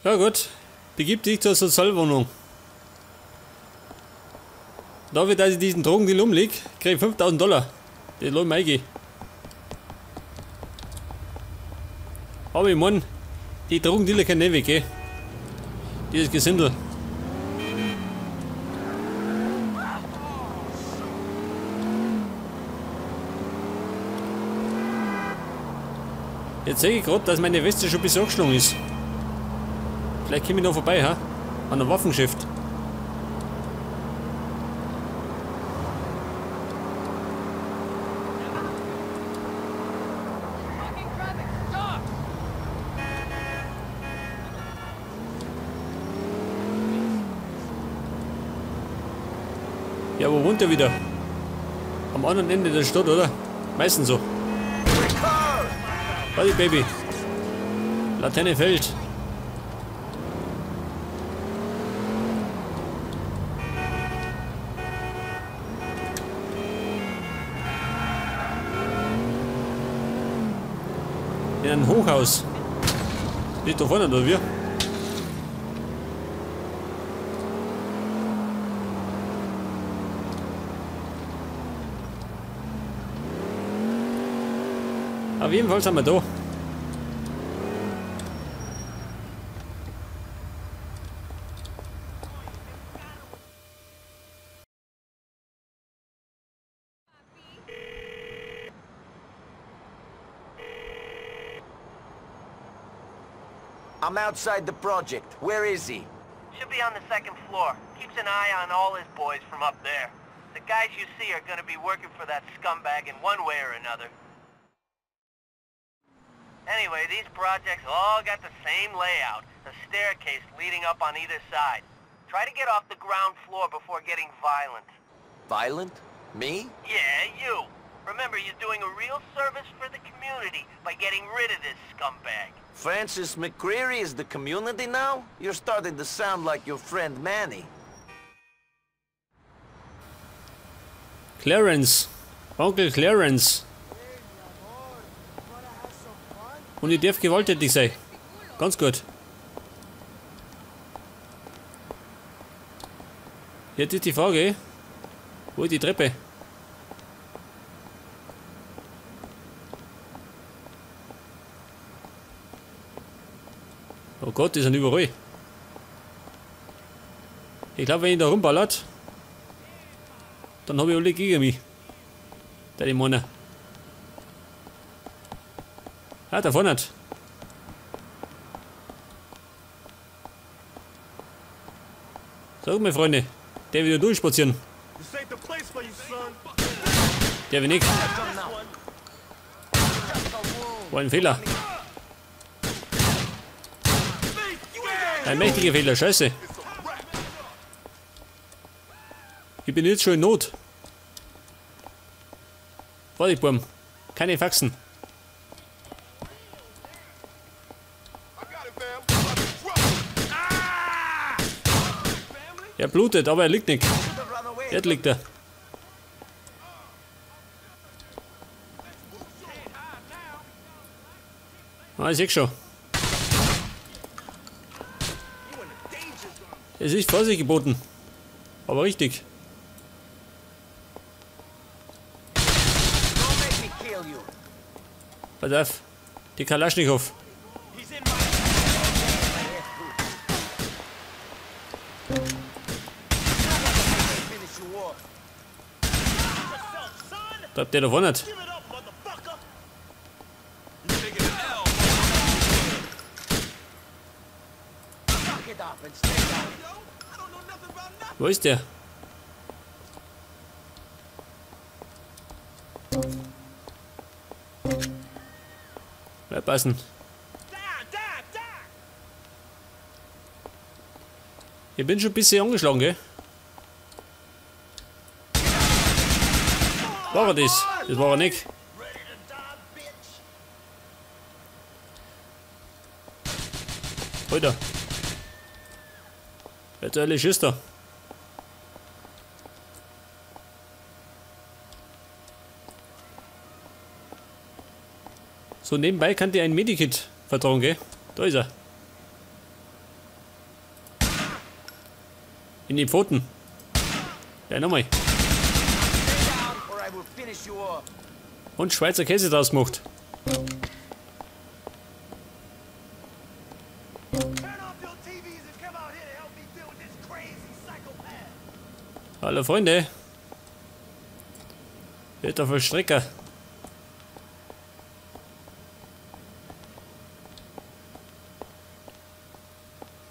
Ja gut, begib dich zur Sozialwohnung. Dafür, dass ich diesen Drogendeal umleg, krieg ich 5000 Dollar. Das lass ich mir eingehen. Aber ich mein, die Drogendealer können nicht weg, gell? Dieses Gesindel. Jetzt sehe ich gerade, dass meine Weste schon ein bisschen angeschlagen ist. Vielleicht komme ich noch vorbei, ha? An einem Waffengeschäft. Ja, wo wohnt er wieder? Am anderen Ende der Stadt, oder? Meistens so. Warte, Baby. Laterne fällt. In einem Hochhaus. Nicht da vorne, oder wir? Auf jeden Fall sind wir da. I'm outside the project. Where is he? Should be on the second floor. Keeps an eye on all his boys from up there. The guys you see are gonna be working for that scumbag in one way or another. Anyway, these projects all got the same layout. A staircase leading up on either side. Try to get off the ground floor before getting violent. Violent? Me? Yeah, you. Remember, you're doing a real service for the community by getting rid of this scumbag. Francis McCreary is the community now? You're starting to sound like your friend Manny. Clarence. Onkel Clarence. Und ich darf gewalttätig sein. Ganz gut. Jetzt ist die Frage, wo ist die Treppe? Oh Gott, die sind überall. Ich glaube, wenn ich da rumballert, dann habe ich alle gegen mich. Der die Männer. Ah, da vorne. Sag mal, Freunde, der wieder durchspazieren. Der will nicht. War ein Fehler. Ein mächtiger Fehler, scheiße. Ich bin jetzt schon in Not. Warte, Burm. Keine Faxen. Er blutet, aber er liegt nicht. Jetzt liegt er. Ah, ich seh schon. Es ist Vorsicht geboten. Aber richtig. Pass auf. Die Kalaschnikow. Bleibt der da vorne nicht? Wo ist der? Bleib passen. Ich bin schon ein bisschen angeschlagen, gell? War er das? Das war er nicht. Alter. Wer zur Hölle schießt da? So, nebenbei kann dir ein Medikit vertragen, gell? Da ist er. In die Pfoten. Ja, nochmal. Und Schweizer Käse draus gemacht. Hallo Freunde. Wird der Vollstrecker.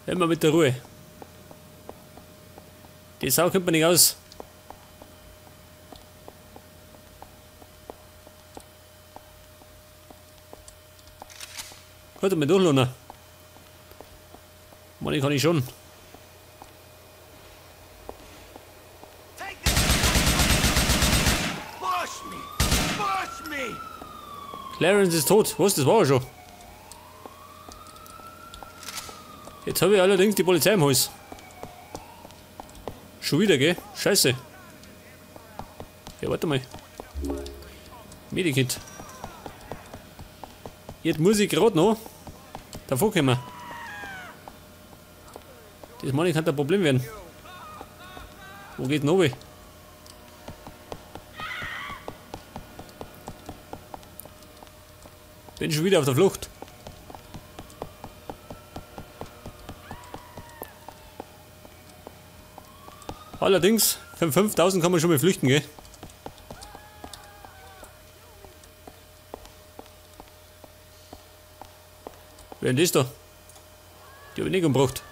Immer mit der Ruhe. Die Sau kommt man nicht aus. Konnte mir durchlohnen. Mann, ich kann ich schon. Clarence ist tot. Was? Das war er schon. Jetzt habe ich allerdings die Polizei im Haus. Schon wieder, gell? Scheiße. Ja, warte mal. Medikit. Jetzt muss ich gerade noch davor kommen. Das meine ich, kann ein Problem werden. Wo geht denn runter? Bin schon wieder auf der Flucht. Allerdings, für 5000 kann man schon mal flüchten, gell? Wer denn das da? Die hab ich nicht umgebracht.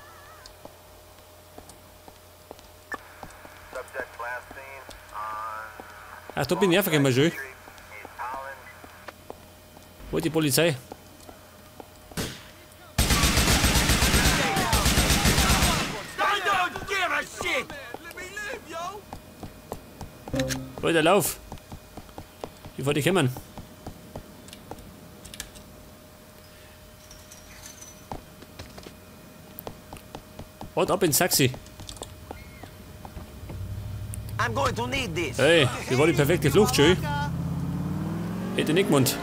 Ach, da bin ich einfach immer schön. Wo ist die Polizei? Leute, lauf! Wie wollte ich kommen? Haut ab ins Taxi! Hey, das war die perfekte Flucht, schön. Hätte nicht gemeint.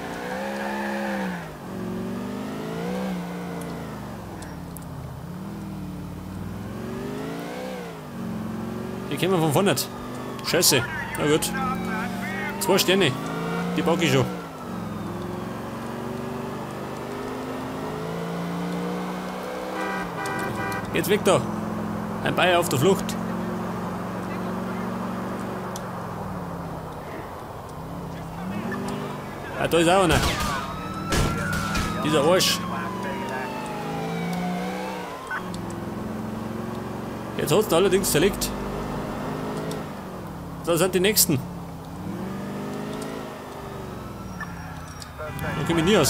Die kommen von vorne. Scheiße. Na gut. 2 Sterne. Die packe ich schon. Jetzt weg da. Ein Bayer auf der Flucht. Ah, da ist auch einer. Dieser Arsch. Jetzt hat's allerdings zerlegt. Da sind die nächsten. Da komme ich nie raus.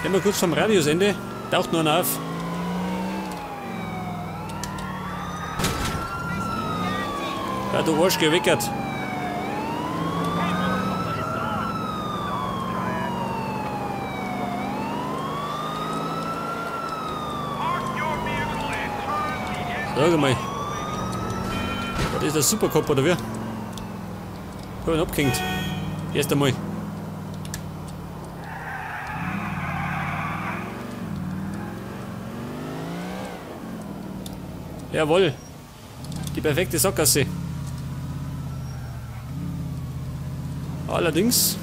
Gehen wir kurz vom Radiusende. Taucht nur einer auf. Ja, du Arsch, geweckert. Sag mal. Das ist der Supercop oder wie? Hab ihn abgehängt. Erst einmal. Jawohl. Die perfekte Sackgasse. Allerdings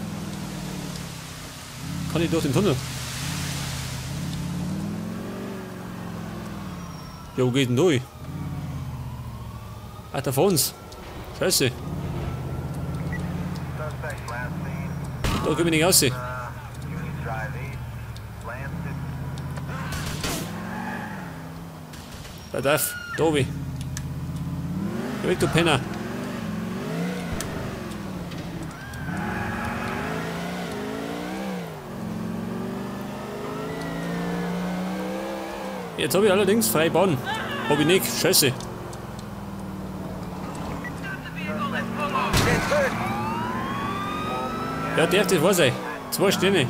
kann ich durch den Tunnel. Ja, wo geht denn durch? Ach, da vor uns. Scheiße. Da komme ich nicht raus. Da darf. Tobi. Geh weg, du Penner. Jetzt habe ich allerdings freie Bahn. Hab ich nicht. Scheiße. Ja, darf das wahr sein. 2 Sterne.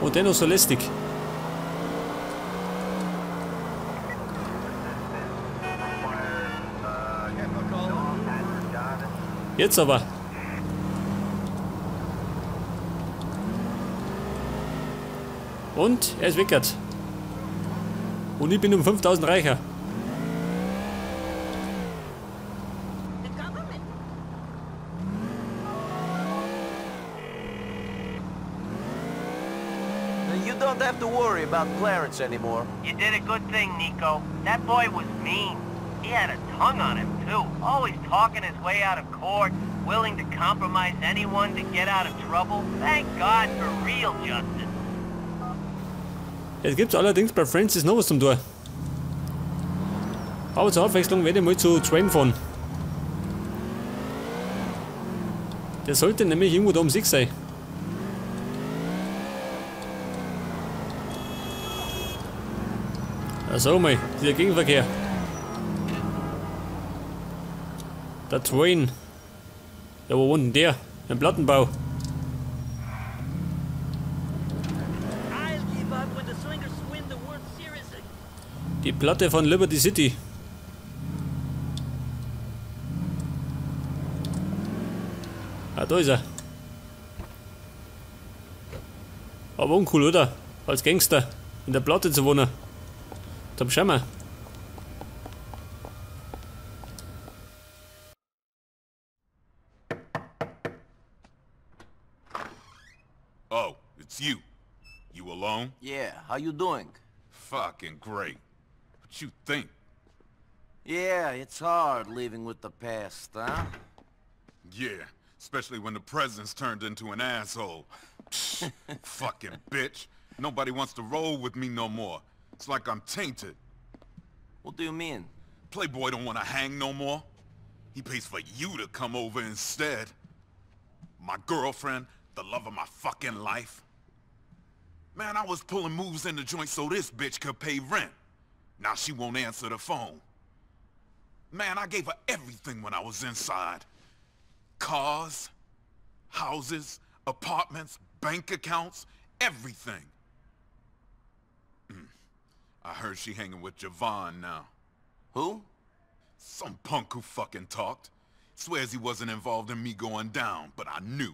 Und dennoch so lästig. Jetzt aber. Und er ist weggert. Und ich bin um 5000 reicher. You don't have to worry about Clarence anymore. You did a good thing, Niko. That boy was mean. He had a tongue on him, too. Always talking his way out of court, willing to compromise anyone to get out of trouble. Thank God for real justice. Jetzt gibt's allerdings bei Francis noch was zum Tor. Aber zur Abwechslung werde ich mal zu Twain fahren. Der sollte nämlich irgendwo da um sich sein. Ja, sag mal, dieser Gegenverkehr. Der Twain. Ja, wo wohnt denn der? Im Plattenbau. Die Platte von Liberty City. Ah, da ist er. Aber uncool, oder? Als Gangster in der Platte zu wohnen. Zum Schimmer. Oh, it's you. You alone? Yeah, how you doing? Fucking great. What you think? Yeah, it's hard living with the past, huh? Yeah, especially when the president's turned into an asshole. Psh, fucking bitch. Nobody wants to roll with me no more. It's like I'm tainted. What do you mean? Playboy don't want to hang no more. He pays for you to come over instead. My girlfriend, the love of my fucking life. Man, I was pulling moves in the joint so this bitch could pay rent. Now she won't answer the phone. Man, I gave her everything when I was inside. Cars, houses, apartments, bank accounts, everything. I heard she hanging with Javon now. Who? Some punk who fucking talked. Swears he wasn't involved in me going down, but I knew.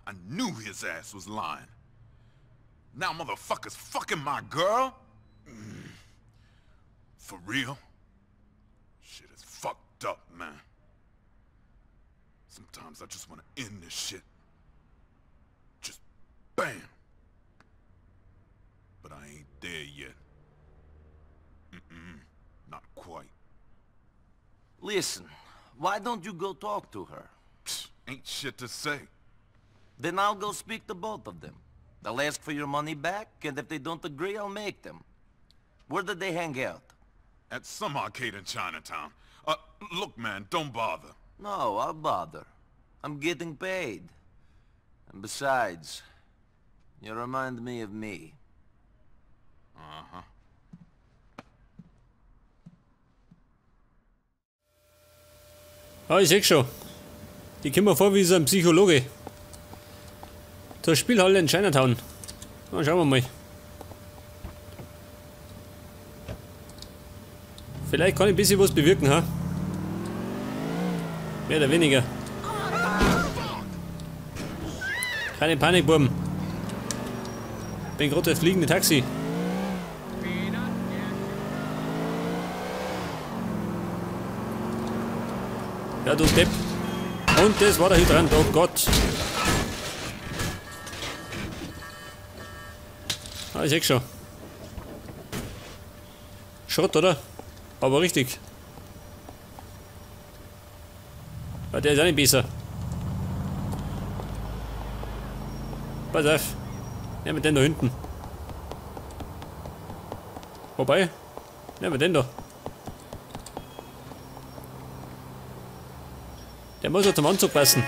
I knew his ass was lying. Now motherfuckers fucking my girl? For real? Shit is fucked up, man. Sometimes I just want to end this shit. Just bam. But I ain't there yet. Mm-mm, not quite. Listen, why don't you go talk to her? Psh, ain't shit to say. Then I'll go speak to both of them. They'll ask for your money back, and if they don't agree, I'll make them. Where did they hang out? At some arcade in Chinatown. Look, man, don't bother. No, I'll bother. I'm getting paid. And besides, you remind me of me. Uh-huh. Ah, ich seh schon. Die kommen mir vor wie so ein Psychologe. Zur Spielhalle in Chinatown. Na, schauen wir mal. Vielleicht kann ich ein bisschen was bewirken, ha? Mehr oder weniger. Keine Panik, Buben. Bin gerade das fliegende Taxi. Ja, du Depp. Und das war der Hydrant, oh Gott. Ah, ich seh schon. Schrott, oder? Aber richtig. Ja, der ist auch nicht besser. Pass auf. Nehmen wir den da hinten. Wobei. Nehmen wir den da. Der muss ja zum Anzug passen.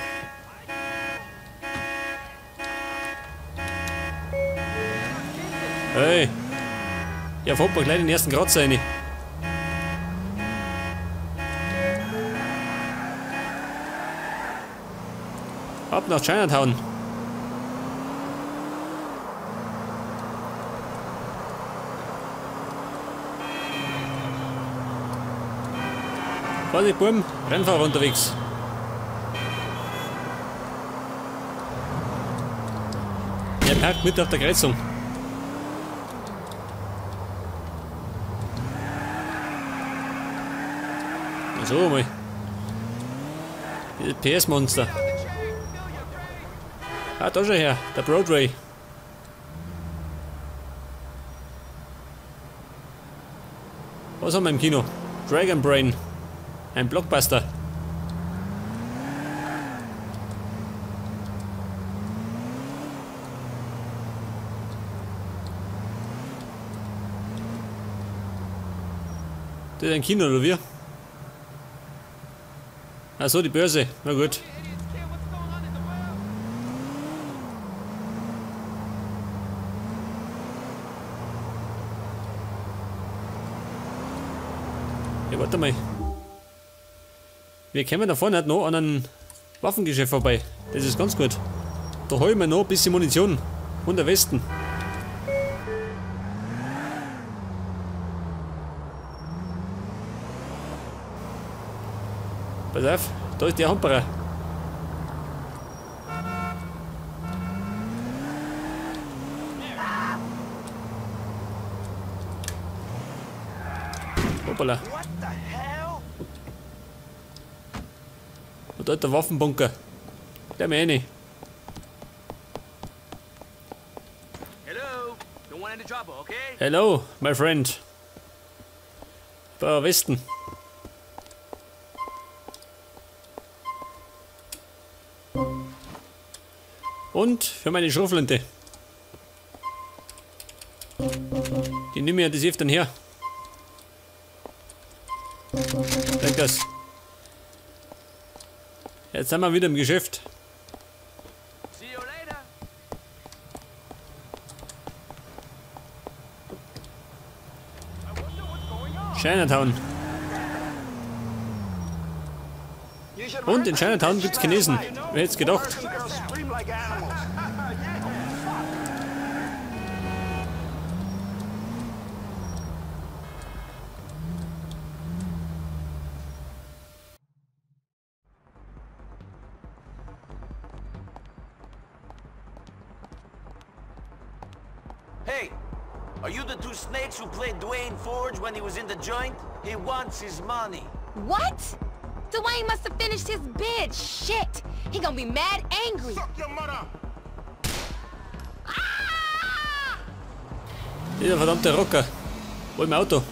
Hey. Ja, fahrt mal gleich den ersten Kratzer rein. Ab nach Chinatown. Vorsicht, Buben, Rennfahrer unterwegs. parkt mit auf der Kreuzung. So mal. Dieses PS-Monster. Ah, da schon her. Der Broadway. Was haben wir im Kino? Dragon Brain. Ein Blockbuster. Das ist ein Kino, oder wie? Ach so, die Börse. Na gut. Ja, warte mal. Wir kommen da vorne noch an einem Waffengeschäft vorbei. Das ist ganz gut. Da holen wir noch ein bisschen Munition. Und der Westen. Pass auf, da ist der Hamperer. Hoppala. Und da ist der Waffenbunker. Der mir rein. Hello, my friend. Bei Westen. Und für meine Schrotflinte. Die nehme ich ja das öfter her. Danke das. Jetzt sind wir wieder im Geschäft. Chinatown. Und in Chinatown gibt's Chinesen. Wer hätte es gedacht? Hey, are you the two snakes who played Dwayne Forge when he was in the joint? He wants his money. What? Dwayne must have finished his bid. Shit! He gonna be mad angry. Suck your mother. Ah! Dieser verdammte Rocker. Wo im Auto?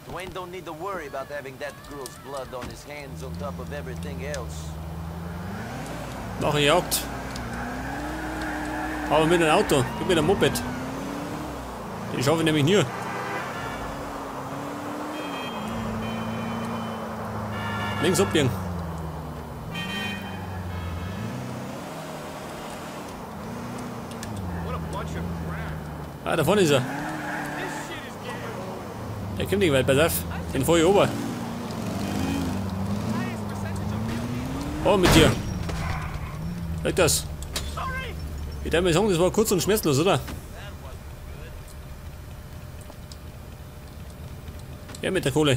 Dwayne don't need to worry about having that girl's blood on his hands on top of everything else. Mache Jagd. Aber mit einem Auto, nicht mit einem Moped. Den schaffe ich nämlich nie. Links abbiegen. Ah, da vorne ist er. Der kommt nicht weit, pass auf. Den fahr ich ober. Oh, mit dir. Leg das. Ich darf mir sagen, das war kurz und schmerzlos, oder? Ja, mit der Kohle.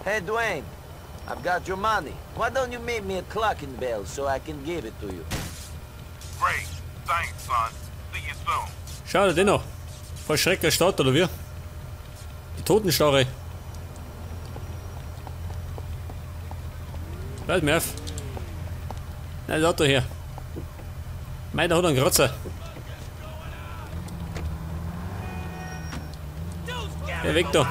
Hey Dwayne, I've got your money. Why don't you meet me at Clucking Bell so I can give it to you? Great, thanks son. See you soon. Schau dir den noch. Vor Schreck erstarrt, oder wie? Die Totenstarre. Bleib mir auf. Nein, das Auto her. Meiner hat einen Kratzer. Ja, weg da.